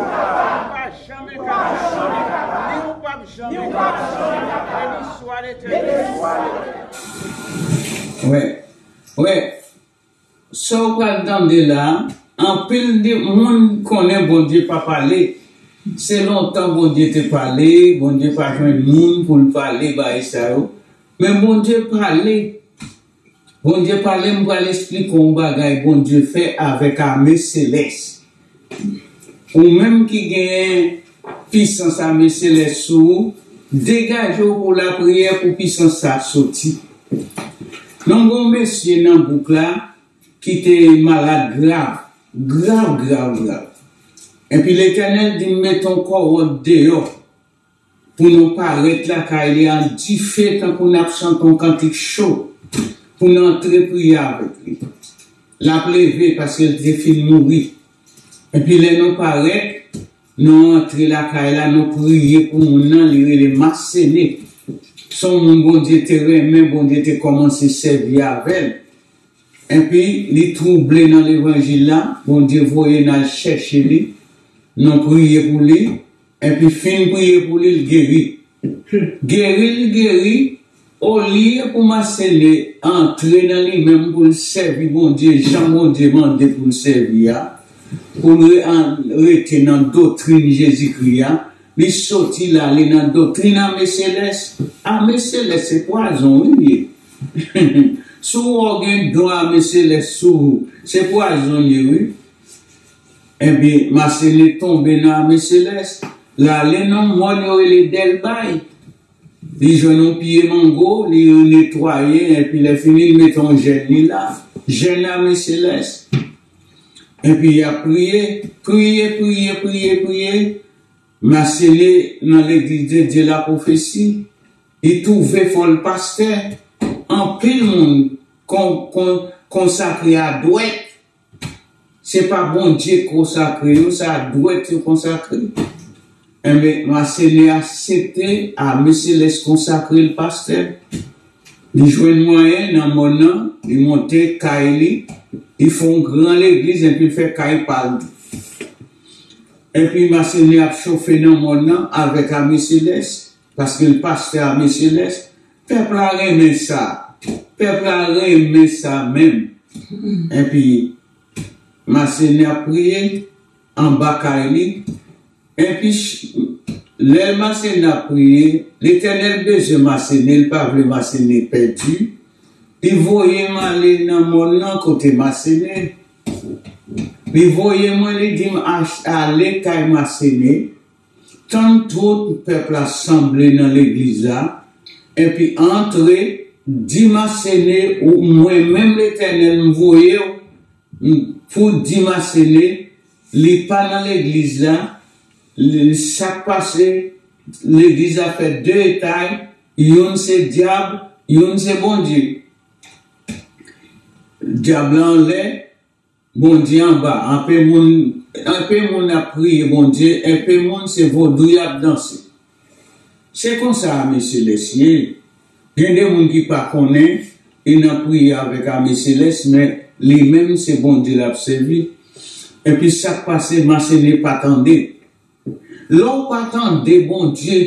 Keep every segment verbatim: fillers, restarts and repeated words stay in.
pa janmen ka ni w p ap janmen ka. Beni swa Letènèl. Wè, wè. Sa w pral tande la, anpil de moun konnen Bondye pa pale. Se lontan Bondye te pale, Bondye pa jwenn moun pou l pale bagay sa yo. Men Bondye pale. Bondye pale, m pral esplike w yon bagay Bondye fè avèk ame selès. Ou menm ki genyen pisans ame selès sou ou, degaje w pou lapriyè pou pisans sa soti. Non, gen yon mesye nan bouk la ki te malad grav, grav, grav, grav. Epi Letènèl di m mete yon kòwòd deyò pou nou parèt lakay li an dife tankou n ap chante yon kantik cho pou n antre priye avèk li. L ap leve paske l te fin mouri. Epi lè nou parèt, nou antre lakay la, nou priye pou moun nan, li rele Masene. Se yon moun Bondye te renmen, Bondye te kòmanse sèvi avè l. Epi li twouble nan levanjil la, Bondye voye n al chèche li, nou priye pou li, epi fin priye pou li, l geri. Geri, l geri, olye pou Masene antre nan li menm pou l sèvi Bondye jan Bondye mande pou l sèvi a, pou l re- an- rete nan doktrin Jezikri a, li soti la, li nan doktrin ame selès. Ame selès se pwazon, wi, li ye. Si w wè w gen don ame selès sou ou, se pwazon li ye, wi. Epi, Masene tonbe nan ame selès. L ale nan mòn yo rele Dèlbay. Li jwenn yon pye mango, li netwaye, epi lè fini, li mete yon jèn li la. Jèn ame selès. Epi, y ap priye, priye, priye, priye, priye. Masene nan legliz de Dye la pwofesi, li twouve fò l pastè. Anpil moun kon- kon- konsakre a dwèt. Se pa Bondye k konsakre yo, se a dwèt yo konsakre. Enben, Masene aksepte ame selès konsakre l pastè. Li jwenn mwayen nan mòn nan, li monte kay li, li fè yon gran legliz epi l fè kay pa l. Epi Masene ap chofe nan mòn nan avèk ame selès, paske l pastè ame selès. Pèp la renmen sa. Pèp la renmen sa menm. Epi Masene ap priye anba kay li. Epi ch- lè Masene ap priye, Letènèl bezwen Masene, li pa vle Masene pèdi. Li voye m ale nan mòn nan kote Masene. Li voye mwen, li di m ach- ale kay Masene, tann tout pèp la sanble nan legliz la, epi antre, di Masene, ou, mwen menm Letènèl, m voye w, m- pou di Masene, li pa nan legliz la, li- sa k pase, legliz la fè de etay, youn se dyab, youn se Bondye. Dyab la anlè, Bondye anba. Anpe moun, anpe moun ap priye Bondye, anpe moun se vodou y ap danse. Se konsa ame selès ye. Gen de moun ki pa konnen, e nan priye avèk ame selès, men li menm se Bondye l ap sèvi. Epi sa k pase, Masene pa tande. Lè w pa tande Bondye,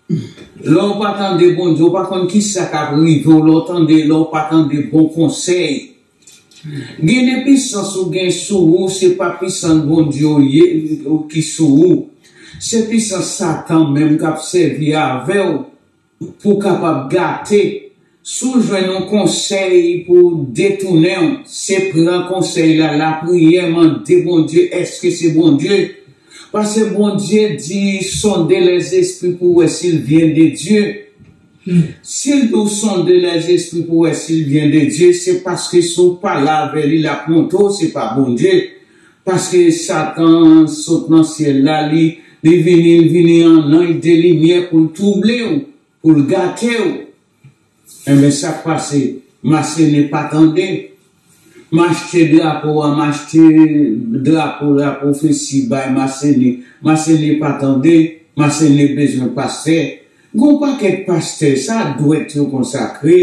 lè w pa tande Bondye, ou pa konn ki sa k ap rive w lè w tande, lè w pa tande bon konsèy. Gen de pisans ou gen sou ou, se pa pisans Bondye ou ye, ou ki sou ou. Se pisans Satan menm k ap sèvi avè w pou w kapab gate. Si w jwenn yon konsèy pou w detounen w, se pran konsèy la, lapriyè, mande Bondye, èske se Bondye? Paske Bondye di, sonde lèzespri pou w wè si l vyen de Dye. Si l di w sonde lèzespri pou w wè si l vyen de Dye, se paske si w pale avè li, l ap montre w se pa Bondye. Paske Satan sot nan syèl la, li, li vini, li vini an anj de limyè pou l twouble w, pou l gate w. Enben, sa k pase? Masene pa tande. M achte drapo a, m achte drapo lapwofesi bay Masene. Masene pa tande. Masene bezwen pastè. Gon pakèt pastè, sa dwèt yo konsakre.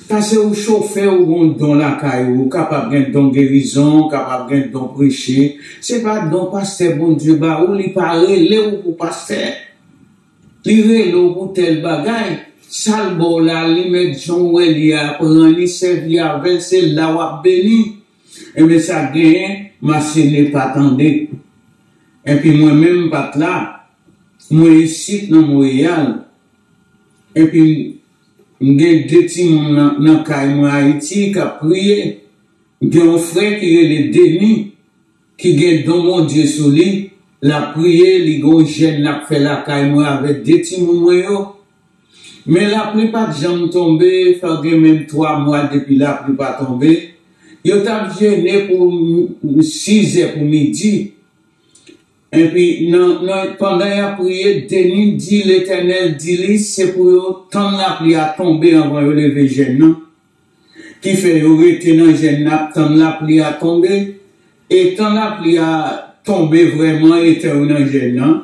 Paske ou chofè, ou gon don lakay ou, ou kapab gen don gerizon, ou kapab gen don preche. Se pa don pastè Bondye ba ou, li pa rele ou pou pastè. Li rele w pou tèl bagay. Sa l ba w la, li mèt jan w wè li a, pran li, sèvi avè l, se la w ap beni. Enben, sa genyen, Masene pa tande. Epi mwen menm, m pa t la. Mwen isit nan Monreyal. Epi m gen de timoun nan, nan kay mwen Ayiti k ap priye. M gen yon frè ki rele Deni, ki gen don Bondye sou li, l ap priye, li gen yon jèn l ap fè lakay mwen avèk de timoun mwen yo. Men lapli pa t janm tonbe, fè gen menm twa mwa depi lapli pa tonbe. Yo t ap jene pou m- sizè pou midi. Epi, nan, nan, pandan y ap priye, Deni di Letènèl di li se pou yo tann lapli a tonbe anvan yo leve jèn nan. Ki fè yo rete nan jèn nan ap tann lapli a tonbe. E tan lapli a tonbe vrèman, e tan yo nan jèn nan.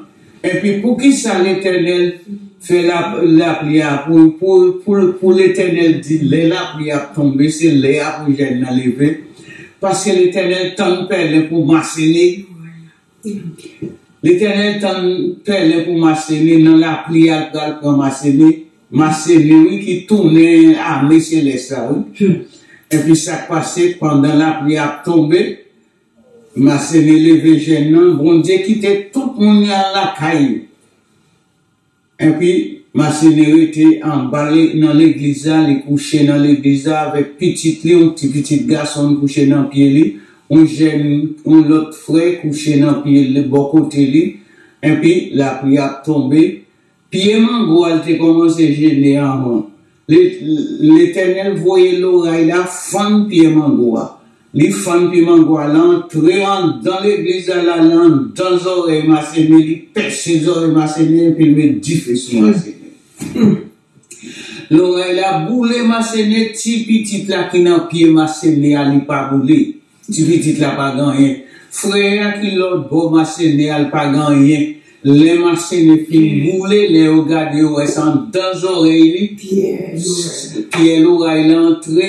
Epi poukisa Letènèl fè la, lapli a pou, pou, pou, pou Letènèl di lè lapli ap tonbe, se lè a pou jèn nan leve? Paske Letènèl tann pèlen pou Masene. Letènèl tann pèlen pou Masene nan lapli a, l pral pran Masene. Masene, wi, ki tounen ame selès la, wi. Epi sa k pase, pandan lapli ap tonbe, Masene leve jèn nan, Bondye kite tout moun y al lakay yo. Epi, Masene rete anba le- nan legliz la, li kouche nan legliz la avèk pitit li, yon ti pitit gason l kouche nan pye li, yon jèn, yon lòt frè kouche nan pye li, bò kote li. Epi, lapli ap tonbe. Pye mango a l te kòmanse jene anvan. Le- Letènèl voye loray la fann pye mango a. Li fann pye mango a, l antre anndan legliz la, l ale anndan zòrèy Masene, li pèse zòrèy Masene, epi l met dife sou Masene. Loray la boule Masene, ti pitit la ki nan pye Masene a, li pa boule. Ti pitit la pa gen anyen. Frè a ki lòt bò Masene a, l pa gen anyen. Lè Masene fin boule, lè yo gade, yo wè se anndan zòrèy li. Pyè loray. Pyè loray la antre,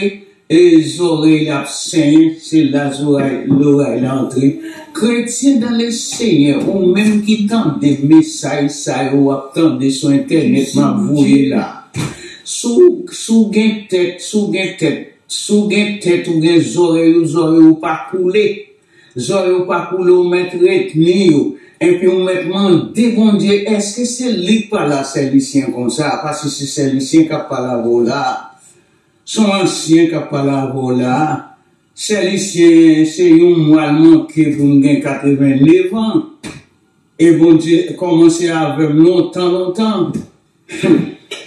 e zòrèy la ap senyen, se la zòrèy, loray la antre. Kretyen dan le Senyè, ou menm ki tande mesaj sa yo, w ap tande sou entènèt, m ap voye la. Si w, si w gen tèt, si w gen tèt, si w gen tèt, ou gen zòrèy, ou zòrèy ou pa koule. Zòrèy ou pa koule, ou mèt retni yo. Epi ou mèt mande Bondye, èske se li k pale a Sè Lisyen konsa? Paske se Sè Lisyen k ap pale avè w la. Se yon ansyen k ap pale avè w la. Sè Lisyen, se yon mwa l manke pou m gen katrevennev an. E Bondye kòmanse avè m lontan, lontan.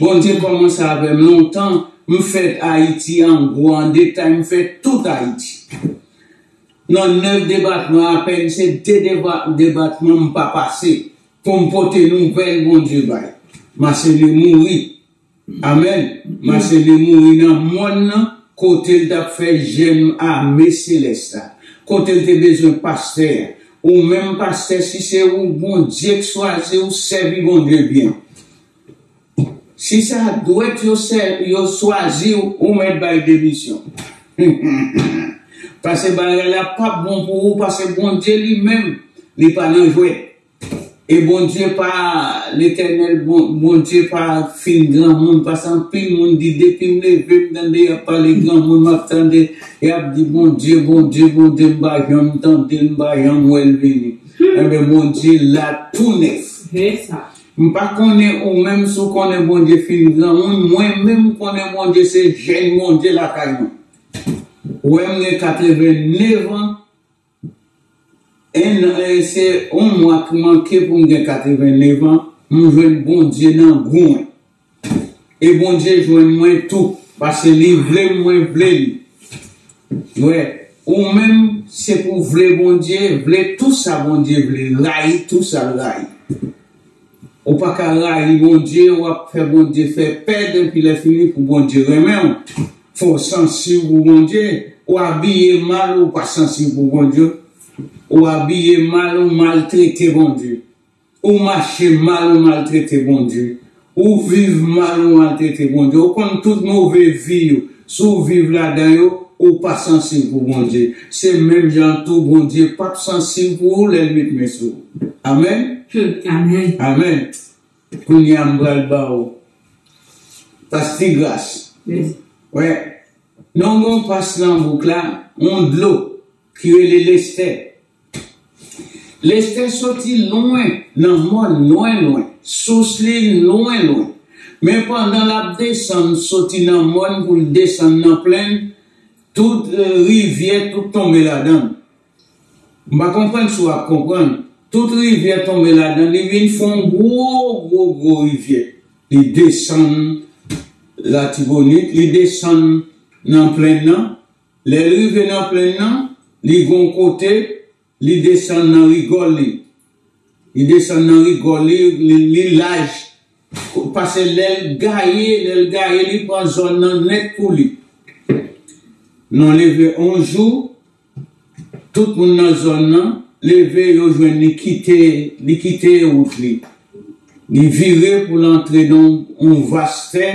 Bondye kòmanse avè m lontan. M fè Ayiti an gwo, an detay, m fè tout Ayiti. Nan nèf depatman, apèn se de deba- depatman m pa pase pou m pote nouvèl Bondye bay. Masene mouri. Amèn. Masene mouri nan mòn nan, kote l t ap fè jèn ame selès la. Kote l te bezwen pastè a. Ou menm pastè, si se ou, Bondye k chwazi w, sèvi Bondye byen. Si se a dwèt yo sè- yo chwazi w, ou mèt bay demisyon. Paske bagay la p ap bon pou ou, paske Bondye li menm, li pa nan jwèt. E Bondye pa, Letènèl, Bon- Bondye pa fin granmoun, paske anpil moun di, depi m leve, m tande y ap pale granmoun, m ap tande, y ap di, Bondye, Bondye, Bondye, m pa janm tande l, m pa janm wè l vini. Enben, Bondye la tou nèf. Se sa. M pa konnen ou menm si w konnen Bondye fin granmoun, mwen menm m konnen Bondye se jèn Bondye lakay mwen. Ou wè m gen katrevennev an, en, e se yon mwa ki manke pou m gen katrevennev an, m jwenn Bondye nan gou mwen. E Bondye jwenn mwen tou, paske li vle m, mwen vle li. Wè, ou menm, se pou vle Bondye, vle tou sa Bondye vle, rayi tou sa l rayi. Ou pa ka rayi Bondye, w ap fè Bondye fè pèd, epi lè fini pou Bondye renmen w. Fò w sansib pou Bondye. Ou abiye mal, ou pa sansib pou Bondye. Ou abiye mal, ou maltrete Bondye. Ou mache mal, ou maltrete Bondye. Ou viv mal, ou maltrete Bondye. Ou konn tout move vi yo. Si w viv ladan yo, ou pa sansiv pou Bondye. Se menm jan tou Bondye p ap sansiv pou ou lè l met men sou ou. Amèn? Hmm, amèn. Amèn. Kounye a m pral ba w Pastè Gras. Yes. Wè, nan yon pas nan bouk la, yon dlo ki rele Lestè. Lestè soti lwen nan mòn, lwen, lwen. Sous li lwen, lwen. Men pandan l ap desann, soti nan mòn pou l desann nan plenn, tout, eh, rivyè, tout tonbe ladan l. M pa konprann si w ap konprann. Tout rivyè tonbe ladan l, li vin fè yon gwo, gwo, gwo rivyè. Li desann Latibonit, li desann nan plenn nan. Lè l rive nan plenn nan, li gon kote, li desann nan rigòl li. Li desann nan rigòl li, li, li laj. Paske lè l gaye, lè l gaye, li pran zòn nan nèt pou li. Non, leve yon jou, tout moun nan zòn nan leve, yo jwenn li kite, li kite wout li. Li vire pou l antre nan yon vas tè,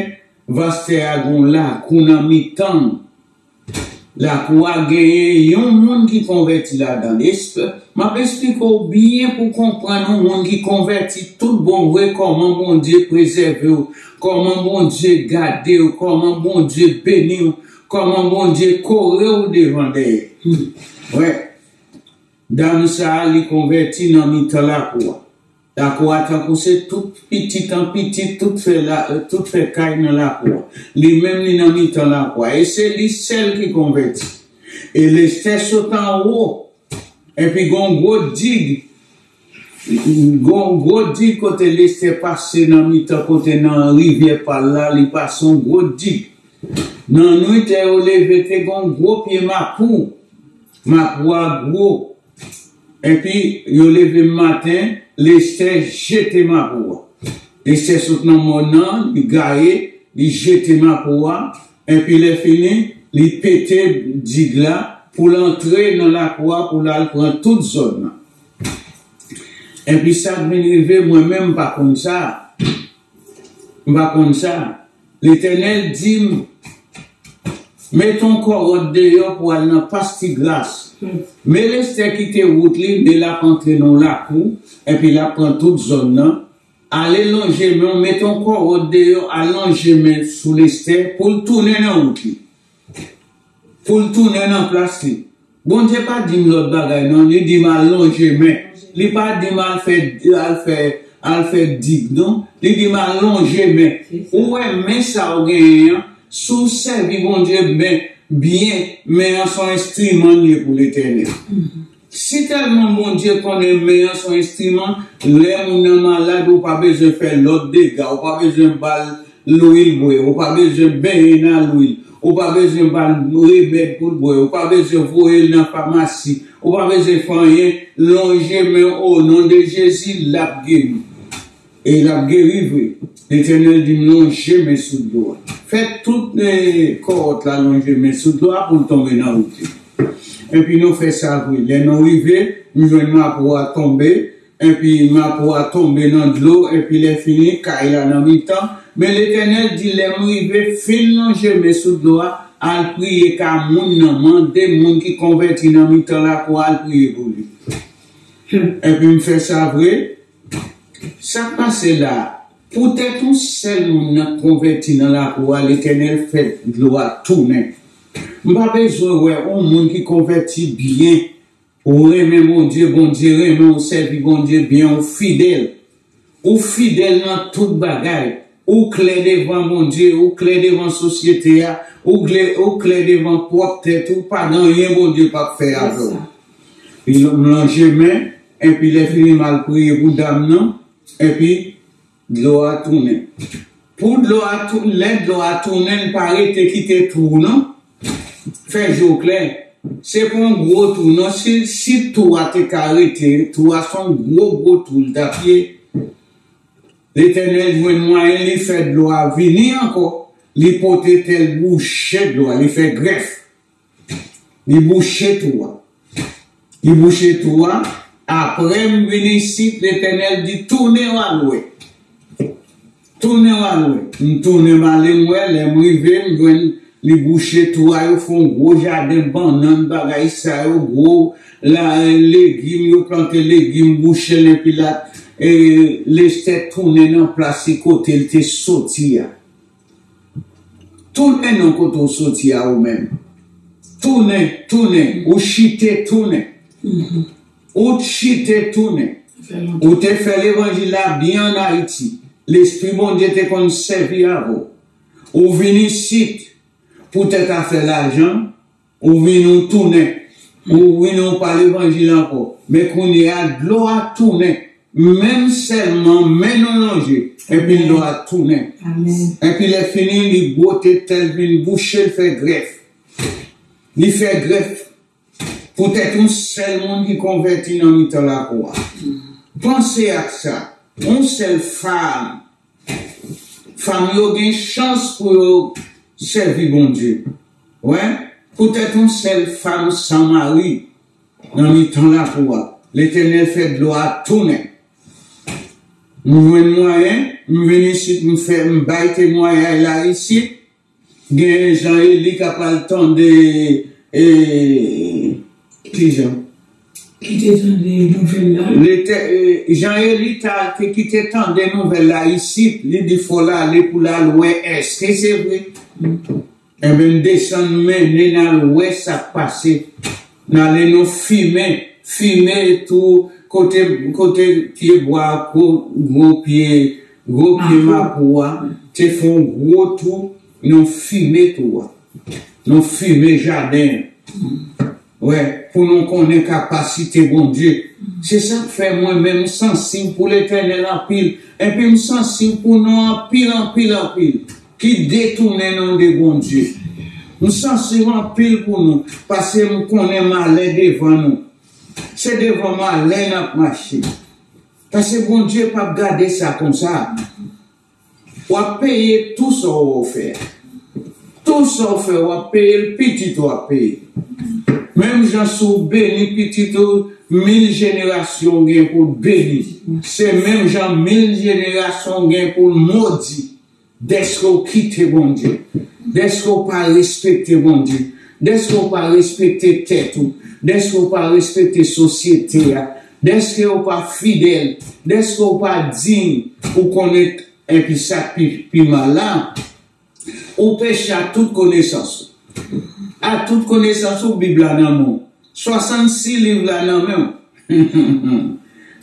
vas tè a gon lakou nan mitan l. Lakou a genyen yon moun ki konvèti ladan l. Esp-, m ap esplike w byen pou w konprann yon moun ki konvèti tout bon vre, kòman Bondye prezève w, kòman Bondye gade w, kòman Bondye beni w, kòman Bondye kore w devan dèyè. Wè, dam sa a, li konvèti nan mitan lakou a. Lakou a tankou se tout pitit an pitit, tout fè la, tout fè kay nan lakou a. Li menm li nan mitan lakou a. E se li sèl ki konvèti. E Lestè sot anwo, epi gon gwo dig. Gon gwo dig kote Lestè pase nan mitan kote nan rivyè pa l la, li pase yon gwo dig. Nan nwit lè yo leve te gon gwo pye mapou. Mapou a gwo. Epi yo leve maten, Lestè jete mapou a. Lestè sot nan mòn nan, li gaye, li jete mapou a, epi lè fini, li pete dig la pou l antre nan lakou a pou l al pran tout zòn nan. Epi sa k vin rive, mwen menm m pa konn sa. M pa konn sa. Letènèl di m, mete yon kòwòt deyò pou al nan Pastè Gras. Men Lestè kite wout li, men l ap antre nan yon lakou, epi l ap pran tout zòn nan. Ale lonje men w, mete yon kòwòt deyò, al lonje men sou Lestè pou l tounen nan wout li. Pou l tounen nan plas li. Bondye pa di m lòt bagay non, li di m al lonje men. Li pa di m al fè, al fè, al fè dig non. Li di m al lonje men. Ou wè men sa w genyen an, si w sèvi Bondye men, byen, men an se yon enstriman l ye pou Letènèl. Si tèlman Bondye konnen men an se yon enstriman, lè moun nan malad, ou pa bezwen fè lòt dega, ou pa bezwen ba l lwil bwè, ou pa bezwen benyen nan lwil, ou pa bezwen ba l remèd pou l bwè, ou pa bezwen voye l nan famasi, ou pa bezwen fè anyen, lonje men w, o non de Jezi, l ap geri. E l ap geri vre. Letènèl di m lonje men sou dlo a. Fè tout, eh, kòwòt la lonje men sou dlo a pou l tonbe nan wout li. Epi nou fè sa vre. Lè nou rive, nou jwenn mapou a tonbe, epi mapou a tonbe nan dlo, epi lè fini, kay la nan mitan. Men Letènèl di, lè m rive, fin lonje men sou dlo a, al priye ka moun nan, mande moun ki konvèti nan mitan lakou a, al priye pou li. Epi m fè sa vre. Sa k pase la a? Poutèt yon sèl moun nan konvèti nan lakou a, Letènèl fè dlo a tounen. M pa bezwen wè yon moun ki konvèti byen. Ou renmen Bondye, Bondye renmen w, ou sèvi Bondye byen, ou fidèl. Ou fidèl nan tout bagay. Ou klè devan Bondye, ou klè devan sosyete a, ou klè, ou klè devan pwòp tèt ou, pa gen anyen Bondye p ap fè avè w. Li lonje men, epi lè fini m al priye pou dam nan, epi dlo a tounen. Pou dlo a tou-, lè dlo a tounen, l pa rete kite twou non. Fè je w klè. Se pa yon gwo twou non. Si, si twou a te ka rete, twou a se yon gwo, gwo twou l t ap ye. Letènèl jwenn mwayen, li fè dlo a vini ankò. Li pote tè l bouche dlo a, li fè grèf. Li bouche twou a. Li bouche twou a. Apre m vin isit, Letènèl di, tounen w al wè. Tounen w al wè. M tounen m ale m wè, lè m rive, m jwenn Li bouche twou a, yo fè yon gwo jaden bannann, bagay sa yo, gwo la, legim, yo plante legim, bouche l, epi la, e, Estè tounen nan plas li kote l te soti a. Tounen nan kote w soti a ou menm. Tounen, tounen, ou chite tounen. Ou chite tounen. Ou te fè levanjil la byen ann Ayiti. Lespri Bondye te konn sèvi avè w. Ou vin isit poutèt afè lajan, ou vin ou tounen. Ou vin ou pa levanjil ankò. Men kounye a, dlo a tounen. Menm sèlman, men nou lonje. Epi dlo a tounen. Epi lè fini, li bwote tè l vin bouche, l fè grèf. Li fè grèf. Poutèt yon sèl moun ki konvèti nan mitan lakou a. Panse ak sa. Yon sèl fanm. Fanm yo gen chans pou yo sèvi Bondye. Wè, poutèt yon sèl fanm san mari nan mitan lakou a, Letènèl fè dlo a tounen. M jwenn mwayen, m vin isit, m fè, m bay temwayaj la isit. Gen Jan Eli k ap al tande, e, ki jan? Ki te tande nouvèl la. Lete, e, Jan Eli ta, te kite tande nouvèl la isit, li di fò l ale pou l al wè èske se vre. Enben, n desann mennen n al wè sa k pase. N ale nou fimen, fimen tou kote, kote pye bwa, gwo, gwo pye, gwo pye mapou a, te fè yon gwo tou, nou fimen tou a. Nou fimen jaden. Wè, pou nou konnen kapasite Bondye. Se sa k fè mwen menm m sansib pou Letènèl anpil. Epi m sansib pou nou anpil, anpil, anpil. Ki detounen nou de Bondye. M sansib anpil pou nou, paske m konnen malè devan nou. Se devan malè n ap mache. Paske Bondye p ap gade sa konsa. W ap peye tou sa w fè. Tou sa w fè, w ap peye l, pitit ou ap peye. Menm jan si w beni pitit ou, mil jenerasyon w gen pou w beni. Se menm jan mil jenerasyon w gen pou w modi. Dèske w kite Bondye. Dèske w pa respekte Bondye. Dèske w pa respekte tèt ou. Dèske w pa respekte sosyete a. Dèske w pa fidèl. Dèske w pa diy pou konnen. Epi sa k pi, pi mal la, ou peche ak tout konesans ou. Ak tout konesans ou, Bib la nan men w. Swasannsis liv la nan men w.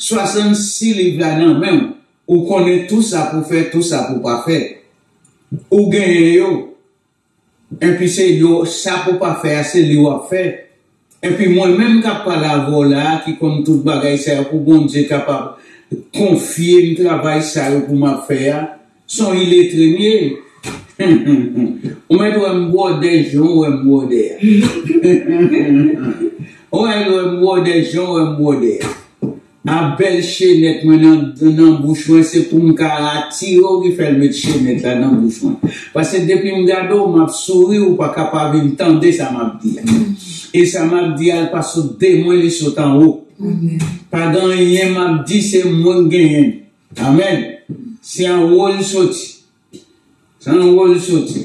Swasannsis liv la nan men w. Ou konnen tou sa pou fè, tou sa pou pa fè. Ou genyen yo. Epi se yo, sa pou pa fè a, se li w ap fè. Epi mwen menm k ap pale avè w la a, ki konn tout bagay sa yo, pou Bondye kapab konfye m travay sa yo pou m ap fè a, se yon iletre m ye. Ou mèt wè m bwòdè jan w wè m bwòdè a. Ou mèt wè m bwòdè jan w wè m bwòdè a. A bèl chenèt mwen nan, nan bouch mwen, se pou m ka atire w ki fè l met chenèt la nan bouch mwen. Paske depi m gade w, m ap souri, ou pa ka pa vin tande sa m ap di a. E sa m ap di a, l pa sot de mwen, li sot anwo. Pa gen anyen m ap di, se mwen k genyen. Amèn. Se anwo l soti. Se anwo l soti.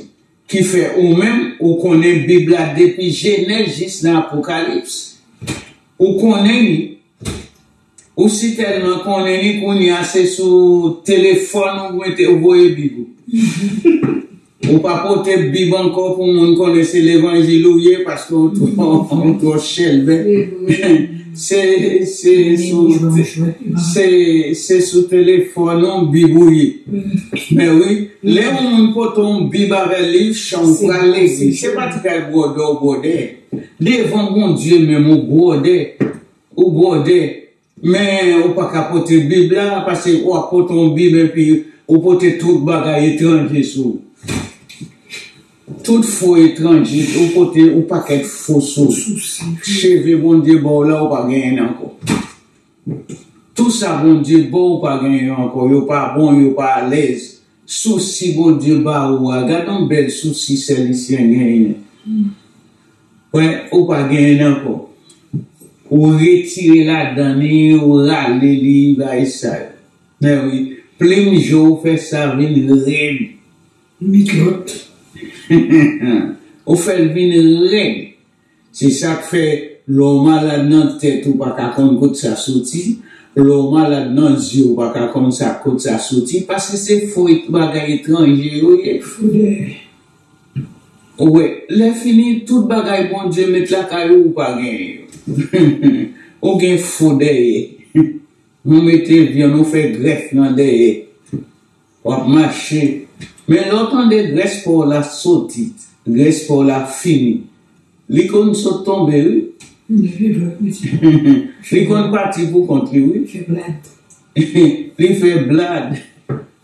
Ki fè ou menm, ou konnen Bib la depi Jenèz jis nan Apokalips. Ou konnen li. Ou si tèlman konnen li, kounye a se sou telefòn ou mete, ou voye Bib ou. Ou pa pote Bib ankò pou moun konnen se levanjil ou ye, paske ou twò, ou twò chèlbè. Se, se sou, se, se sou telefòn ou Bib ou ye. Men wi, lè yon moun pote yon Bib avè l, li chan ou pral legliz. Se pa ti kay bwòdè ou bwòdè. Devan Bondye menm ou bwòdè. Ou bwòdè. Men ou pa ka pote Bib la, paske w ap pote yon Bib epi ou pote tout bagay etranje sou ou. Tout fo etranje, ou pote yon pakèt fo sou ou. Cheve Bondye ba w la, ou pa genyen l ankò. Tout sa Bondye ba w, ou pa genyen yo ankò. Yo pa bon, yo pa alèz. Sousi Bondye ba ou a, gad yon bèl sousi sè Lisyen genyen. Wè, ou pa genyen l ankò. Ou retire ladan li, ou rale li, bagay sa yo. Mè wi, plim je w fè sa vin rèd. Mikyòt. Ou fè l vin rèd. Se sa k fè, lè w malad nan tèt, ou pa ka konn kot sa soti. Lè w malad nan zye, ou pa ka konn sa, kot sa soti. Paske se fwit bagay etranje yo ye. Ou wè, lè fini, tout bagay Bondye met lakay ou, ou pa genyen yo. Ou gen fo dèyè. Nou mete vyann, ou fè grèf nan dèyè. W ap mache. Men lè w tande grès pa w la soti, grès pa w la fini, li konn sot tonbe, wi. Li konn pati pou kont li, wi. Li fè blad.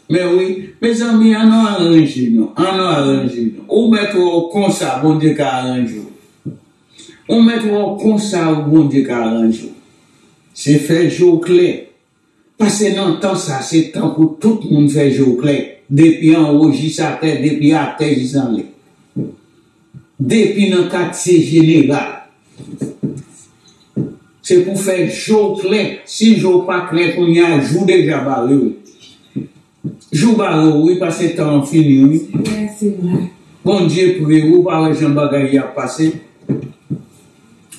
Men wi, mezanmi, ann nou aranje nou. Ann nou aranje nou. Ou mèt wè w konsa, Bondye ka aranje w. Ou mèt wè w konsa, Bondye ka aranje w. Se fè je w klè. Paske nan tan sa, se tan pou tout moun fè je w klè. Depi anwo jis atè, depi atè jis anlè. Depi nan katye jeneral. Se pou fè je w klè. Si je w pa klè kounye a, jou deja bare w. Jou bare w, wi, paske tan an fini, wi. Bondye pre w, ou pa wè jan bagay y ap pase.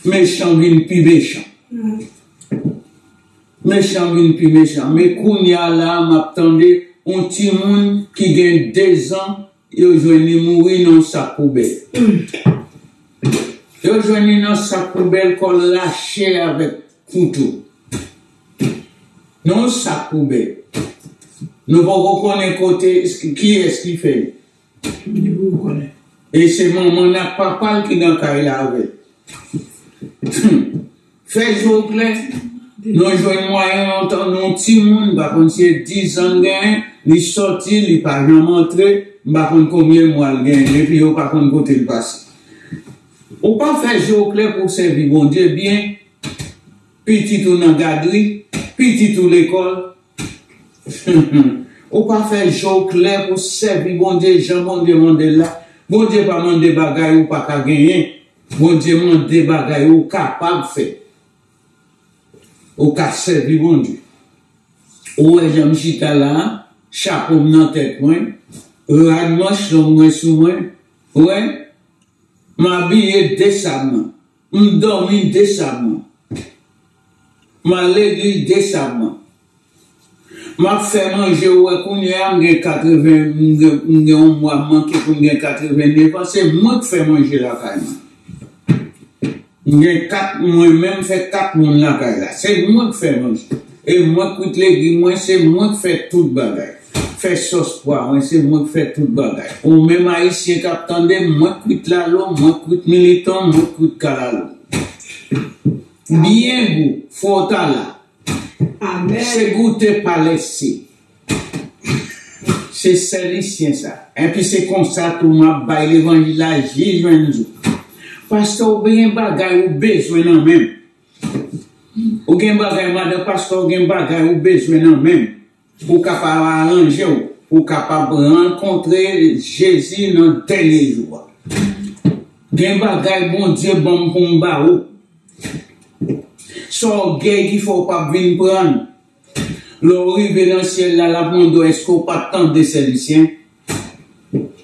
Mechan vin pi mechan. Mechan vin pi mechan. Men kounye a la, m ap tande yon timoun ki gen dezan, yo jwenn li mouri nan yon sak poubèl. Yo jwenn li nan sak poubèl, kò l rache avèk kouto. Nan yon sak poubèl. Nou poko konnen kote, kiyès ki fè l. E se manman l ak papa l ki nan kay la avè l. Fè je w klè. Nou jwenn mwayen lontan, nou timoun, m pa konn si se diz an l genyen, li sòti, li pa janm antre, m pa konn konbyen mwa l genyen, epi yo pa konn kote l pase. Ou pa fè je w klè pou w sèvi Bondye byen, pitit ou nan gadri, pitit ou lekòl, ou pa fè je w klè pou sèvi Bondye jan Bondye mande l la. Bondye pa mande bagay ou pa ka genyen. Bondye mande bagay ou kapab fè. Ou ka sèvi Bondye. Ou wè jan m chita la, chapo m nan tèt mwen, rad manch long mwen sou mwen, ou wè, m abiye desabman. M dòmi desabman. M al legliz desabman. M ap fè manje, ou wè, kounye a, m gen katreven, m gen, m gen yon mwa, m manke pou m gen katreven nèf an, se mwen k fè manje lakay mwen. M gen kat, mwen menm fè kat moun lakay la. Se mwen k fè manje. E mwen k kwit legim mwen, se mwen k fè tout bagay. Fè sòs pwa mwen, se mwen k fè tout bagay. Ou menm Ayisyen k ap tande m, mwen k kwit lalo, mwen k kwit militon, mwen k kwit kalalou. Byen gou, fò w ta la. Amèn. Se goute pa lèse. Se sèlisyen sa. Epi se konsa tou m ap bay levanjil la jis jwenn jou. Pastè, ou gen bagay ou bezwen nan men m. Ou gen bagay, madan pastè, ou gen bagay ou bezwen nan men m. Pou w kapab aranje w, pou w kapab rankontre Jezi nan dènye jou a. Gen bagay Bondye ban m pou m ba ou. Se ògèy ki fè w p ap vin pran l. Lè w rive nan syèl la, l ap mande w, èske w pa t tande sèlisyen?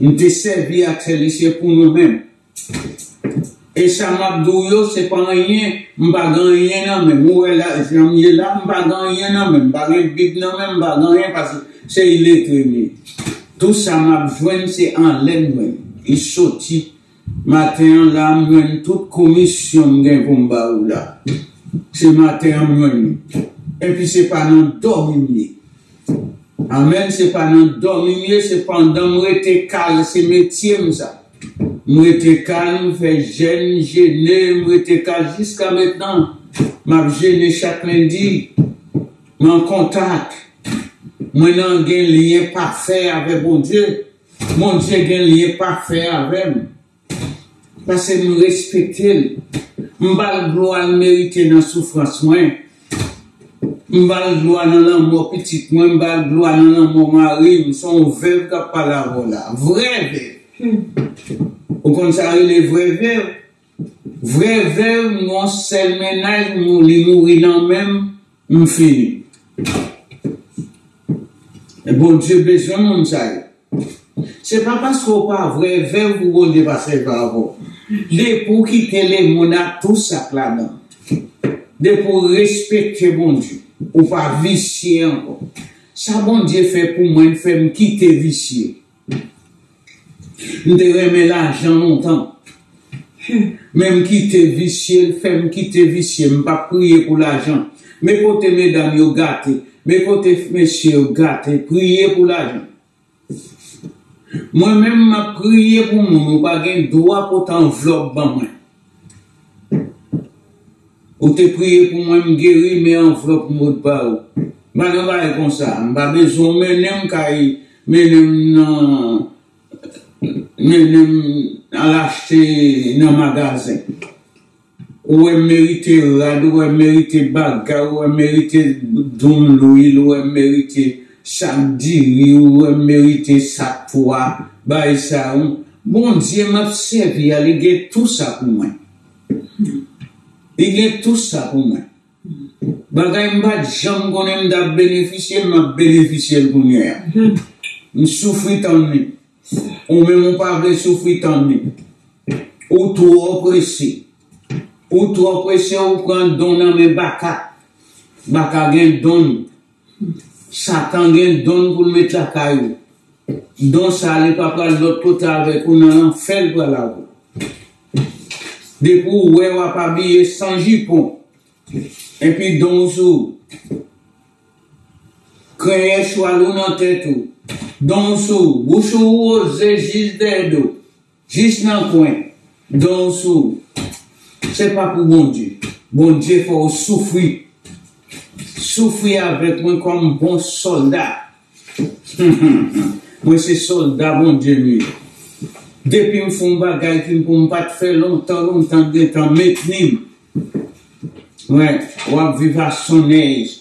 M te sèvi ak sèlisyen pou nou menm. E sa m ap di w yo, se pa anyen, m pa gen anyen nan men m. Ou wè la, jan m ye la, m pa gen anyen nan men m. M pa gen Bib nan men m, m pa gen anyen, paske se iletre m ye. Tou sa m ap jwenn, se anlè m jwenn. Li soti. Maten an la, m jwenn tout komisyon m gen pou m ba ou la. Se maten an m jwenn li. Epi se pa nan dòmi m ye. Amèn, se pa nan dòmi m ye, se pandan m rete kal, se metye m sa. M rete kal, m fè jèn, jene, m rete kal jiska mentnan. M ap jene chak lendi. M an kontak. Mwen nan gen lyen pafè avè Bondye. Bondye gen lyen pafè avè m. Paske m respekte l. M ba l glwa l merite nan soufrans mwen. M ba l glwa nan lanmò pitit mwen, m ba l glwa nan lanmò mari m. Se yon vèv k ap pale avè w la. Vrè vèv. Ou konn sa rele vrè vèv? Vrè vèv, m gon sèl mennaj, m, li mouri nan men m, m fini. E Bondye bezwen moun sa yo. Se pa paske w pa vrè vèv pou Bondye pa sèvi avè w. Depi w kite lemonn ak tou sa k ladan l, depi w respekte Bondye, ou pa visye ankò. Sa Bondye fè pou mwen, l fè m kite visye. M te renmen lajan lontan. Men m kite visye, l fè m kite visye. M p ap priye pou lajan. Men kote medam yo gate. Men kote mesye yo gate. Priye pou lajan. Mwen menm, m ap priye pou moun. Ou pa gen dwa pote anvlòp ban mwen. Ou te priye pou mwen, m geri, men anvlòp m pot ba ou. M pa nan bagay konsa. M pa bezwen w mennen m kay, mennen m nan, mennen m al achte nan magazen. Ou wè m merite rad, ou wè m merite bagay, ou wè m merite doum lwil, ou wè m merite sak diri, ou wè m merite sak pwa, bagay sa yo. Bondye m ap sèvi a, li gen tou sa pou mwen. Li gen tou sa pou mwen. Bagay m pa t janm konnen m t ap benefisye l, m ap benefisye l kounye a. M soufri tann li. Ou menm ou pa vle soufri tann li. Ou twò prese. Ou twò prese, ou pran don nan men baka. Baka gen don. Satan gen don pou l met lakay ou. Don sa, li pa pral lòt kote avèk ou, nan lanfè l pral avè w. Depi w wè w ap abiye san jipon, epi don w sou ou, kreyè chwal ou nan tèt ou, don w sou ou, bouch ou woze jis dèyè do, jis nan kwen, don w sou ou. Se pa pou Bondye. Bondye fè w soufri. Soufri avèk mwen kòm bon sòlda. Mwen se sòlda Bondye m ye. Depi m fè yon bagay ki pou m pa t fè lontan, lontan, gentan mentni m. Wè, w ap viv a son èz.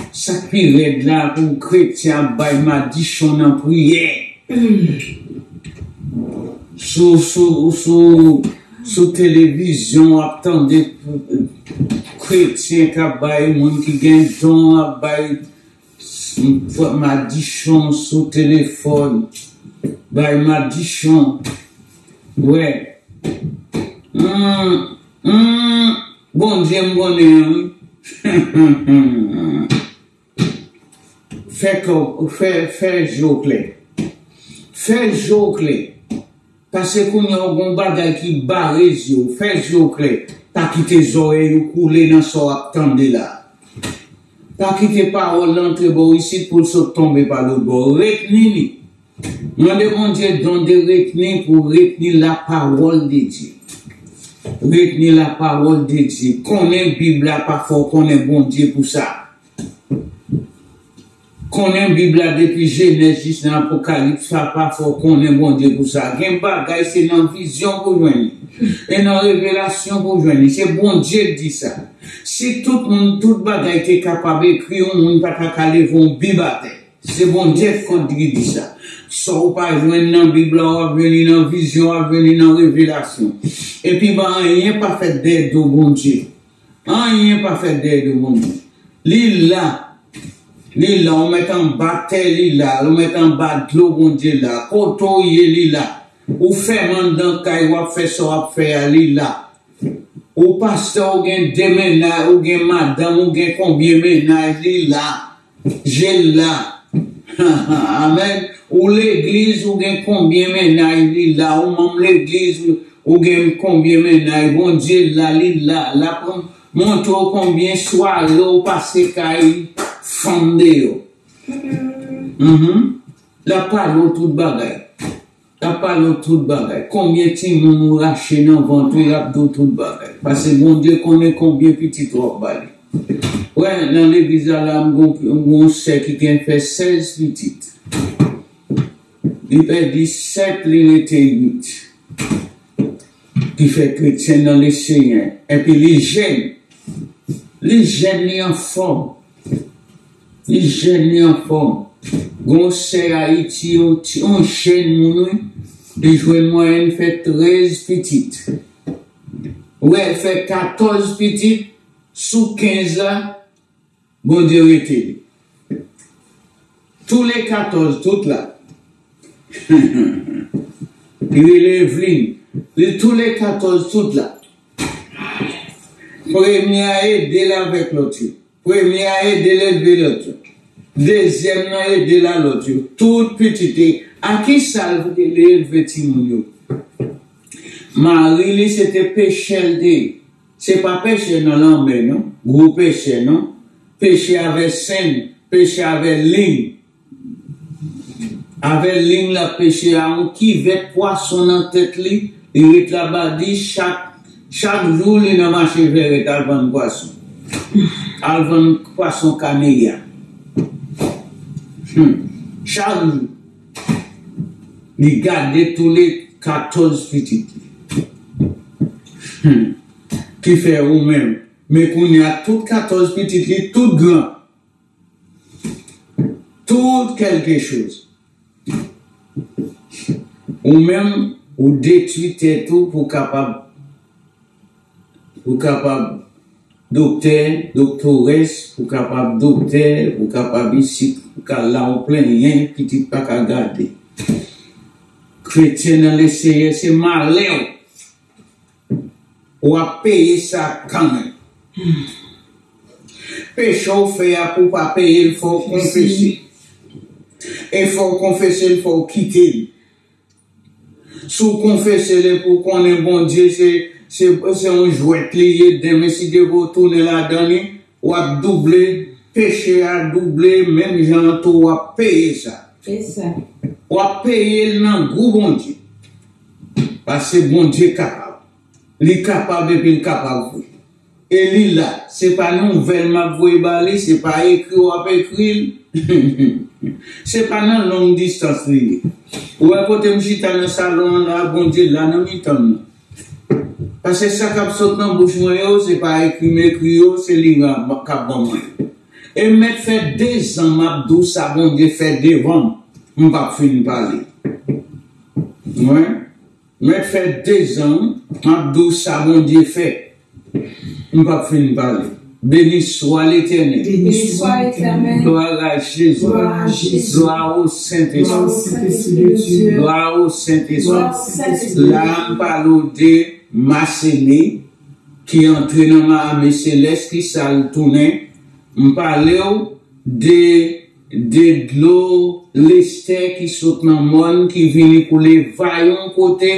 Sa k pi rèd la, pou kretyen ap bay madichon nan priyè. Sou, sou, sou, sou televizyon, w ap tande kretyen k ap bay, moun ki gen don ap bay madichon sou telefòn, bay madichon. Wè. Hmm, hmm, Bondye m konnen an, wi. Fè kè w, fè, fè je w klè. Fè je w klè. Paske kounye a w gen yon bagay ki bare zye w. Fè je w klè. Pa kite zòrèy ou koule nan sa w ap tande la. Pa kite pawòl la antre bò w isit pou l sot tonbe pa lòt bò. Retni li. Mande Bondye don de retni pou retni la parole de Dieu. Retni la parole de Dieu. Konnen Bib la pa fè w konnen Bondye pou sa. Konnen Bib la depi Jenèz jis nan Apokalips, sa pa fè w konnen Bondye pou sa. Gen bagay se nan vizyon pou jwenn li. E nan revelasyon pou jwenn li. Se Bondye k di sa. Si tout moun, tout bagay te kapab ekri, yon moun pa ta ka leve yon Bib atè. Se Bondye k konn ki di sa. Sa w pa jwenn nan Bib la, w ap jwenn li nan vizyon, w ap jwenn li nan revelasyon. Epi pa anyen pa fèt dèyè do Bondye. Anyen pa fèt dèyè do Bondye. Li la. Li la, ou mèt anba tè, li la. Ou mèt anba dlo, Bondye la. Kote w ye, li la. Ou fèmen anndan kay, w ap fè sa w ap fè a, li la. Ou pastè, ou gen de mennaj, ou gen madanm, ou gen konbyen mennaj, li la. Je l la. Amèn. Ou legliz, ou gen konbyen mennaj, li la. Ou manm legliz, ou, ou gen konbyen mennaj, Bondye la, li la. L ap montre w konbyen sware ou pase kay fanm deyò. Mhm. L ap pale w tout bagay. L ap pale w tout bagay. Konbyen timoun ou rache nan vant ou, l ap di w tout bagay. Paske Bondye konnen konbyen pitit w ap ba li. Wè, nan legliz la, la, m gon, m gon sè ki gen fè sèz pitit. Li pèdi sèt, li rete uit. Ki fè kretyen nan Lesenyè. Epi li jèn. Li jèn, li anfòm. Li jèn, li anfòm. Gon sè Ayiti, yon ti, yon jèn moun, wi. Li jwenn mwayèn fè trèz pitit. Wè, fè katòz pitit sou kenz la, Bondye rete li. Tou le katòz, tout la. Li rele Evelyn. Li tou le katòz tout la. Premye a ede l avèk lòt yo. Premye a ede l elve lòt yo. Dezyèm nan ede l a lòt yo. Tout pitit li. A ki sa l elve timoun yo? Mari li se te pechè l te ye. Se pa pechè nan lanmè non. Gwo pechè non. Pechè avè senn. Pechè avè ling. Avè ling l ap peche a, yon kivèt pwason nan tèt li, li ret la badi chak, chak jou li nan mache vèrèt al vann pwason. Al vann pwason kaneya. Hmm. Chak jou. Li gade tou le katòz pitit li. Hmm. Ki fè ou menm. Men kounye a tout katòz pitit li, tout gran. Tout kèlkechoz. Ou menm, ou detwi tèt ou pou kapab, pou kapab doktè, doktorès, pou kapab doktè, pou kapab isit, pou ka la ou plenyen, pitit pa ka gade. Kretyen nan Leseyè, se malè w. W ap peye sa kanmenm. Peche w fè a pou w pa peye l, fò w konfese. E fò w konfese l, fò w kite l. Si w konfese l epi w konnen Bondye se, se, se yon jwèt li ye, demen si Dye vle w tounen ladan li, w ap double, peche a double, menm jan an tou w ap peye sa. W ap peye l nan gou Bondye. Paske Bondye kapab. Li kapab epi l kapab vre. E li la, se pa nouvèl m ap voye ba li, se pa ekri w ap ekri l. Se pa nan long distans li ye. Ou wè kote m chita nan salon an la, Bondye la nan mitan m nan. Paske sa k ap sot nan bouch mwen yo, se pa ekri m ekri yo, se li k ap ban mwen yo. E mèt fè dezan m ap di w sa Bondye fè devan m, m p ap fin pale. Mwen, mèt fè dezan m ap di w sa Bondye fè, m p ap fin pale. Beni swa Letènèl. Beni swa Letènèl. Glwa a Jezi. Glwa a Jezi. Glwa o Sentespri. Glwa o Sentespri. La m pale w de Masene ki antre nan ame selès, ki sa l tounen. M pale w de, de dlo Lestè ki sot nan mòn, ki vini koule va yon kote,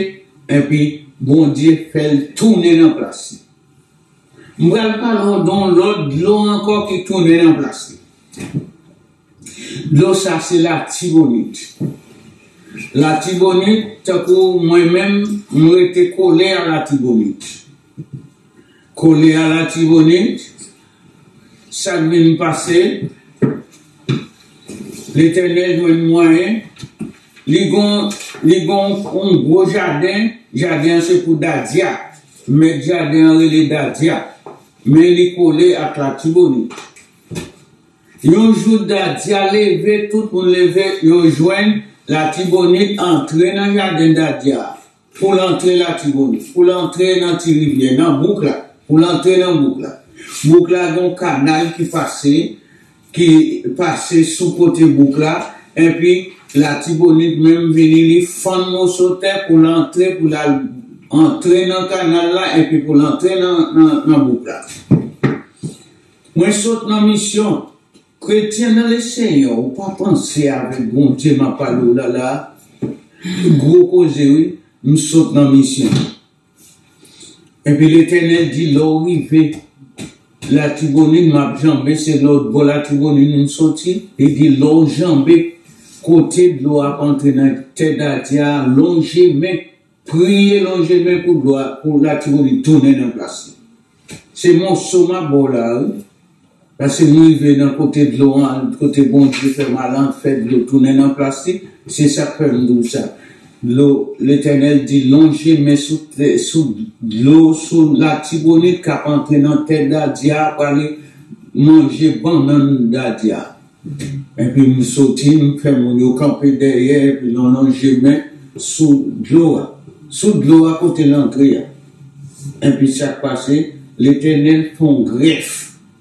epi Bondye fè l tounen nan plas li. M pral pale w de yon lòt dlo ankò ki tounen nan plas li. Dlo sa se Latibonit. Latibonit, tankou mwen menm, m rete kole a Latibonit. Kole a Latibonit, sa k vin pase, Letènèl jwenn mwayen, li gon, li gon yon gwo jaden, jaden an se pou Dadya, mèt jaden an rele Dadya, men li kole ak Latibonit. Yon jou Dadya leve, tout moun leve, yo jwenn Latibonit antre nan jaden Dadya a. Pou l antre Latibonit, pou l antre nan Ti Rivyè, nan bouk la, pou l antre nan bouk la. Bouk la gen yon kanal ki pase, ki pase sou kote bouk la, epi Latibonit menm vini, li fann moso tè pou l antre, pou l al antre nan kanal la, epi pou l antre nan, nan, nan bouk la. Mwen sot nan misyon. Kretyen nan Lesenyè, ou pa panse avèk Bondye m ap pale w la la, gwo koze wi, m sot nan misyon. Epi Letènèl di, lè w rive Latibonit, m ap janbe, se lè w bò Latibonit m soti, li di, lè w janbe kote dlo a ap antre nan tè Dadya a, lonje men, priye lonje men pou dlo a, pou Latibonit tounen nan plas li. Se moso m ap ba w la, wi. Paske m rive nan kote dlo an, kote Bondye fè m al an, fè dlo tounen nan plas li. Se sa k fè m di w sa. Dlo, Letènèl di, lonje men sou tè, sou dlo, sou Latibonit k ap antre nan tè Dadya a, prale manje bannann Dadya a. Epi m soti, m fè moun yo kanpe dèyè, epi nou lonje men sou dlo a. Sou dlo a kote l antre a. Epi sa k pase, Letènèl fè yon grèf.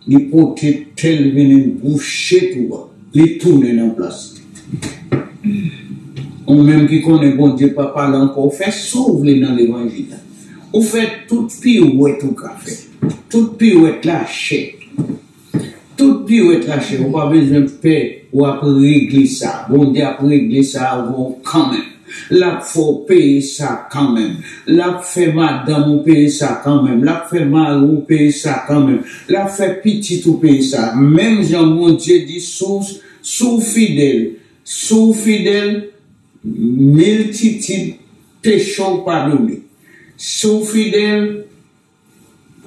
Li pote tè l vini bouche twou a. Li tounen nan plas li. Ou menm ki konnen Bondye pa pale ankò, ou fè sa w vle nan levanjil la. Ou fè tout piwèt ou ka fè. Tout piwèt lachè. Tout piwèt lachè, ou pa bezwen pè, w ap regle sa. Bondye ap regle sa avè w kanmenm. L ap fè w peye sa kanmenm. L ap fè madanm ou peye sa kanmenm. L ap fè mari w peye sa kanmenm. L ap fè pitit ou peye sa. Menm jan Bondye di, si w, si w fidèl, si w fidèl, miltitid peche w padone. Si w fidèl,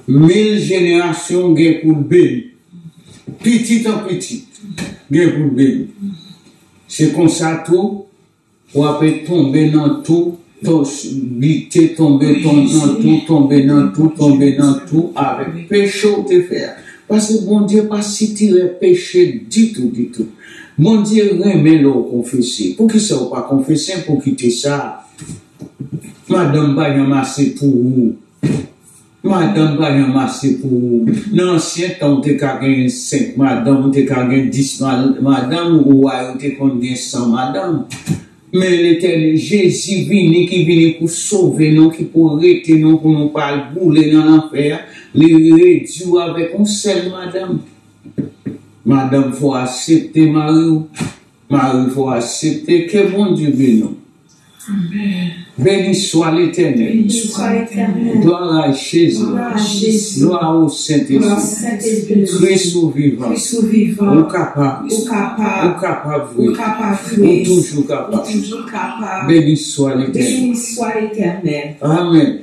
mil jenerasyon gen pou l beni. Pitit an pitit gen pou l beni. Se konsa tou, w ap tonbe nan tou, to-, bite, tonbe ton-, nan tou, tonbe nan tou, tonbe nan tou, avèk peche w te fè a. Paske Bondye pa sitire peche ditou, ditou. Bondye renmen lè w konfese. Poukisa w pa konfese pou kite sa? Madanm pa janm ase pou ou. Madanm pa janm ase pou ou. Nan ansyen tan, ou te ka gen senk madanm, ou te ka gen dis mal-, madanm, ou wa yo te konn gen san madanm. Men Letènèl Jezi vini, ki vini pou sove nou, ki pou rete nou, pou nou pa al boule nan lanfè a, li redui w avèk yon sèl madanm. Madanm, fò w aksepte mari w. Mari, fò w aksepte. Ke Bondye beni w. Amen. Béni soit l'Éternel. Béni soit l'Éternel. Gloire à Jésus. Gloire à Jésus. Gloire au Saint-Esprit. Gloire au Saint-Esprit. Christ ou vivant. Christ ou vivant. Ou kapab. Ou kapab. Ou kapab vre. Ou kapab vre. Ou toujou kapab. Ou toujou kapab. Béni soit l'Éternel. Béni soit l'Éternel. Amen.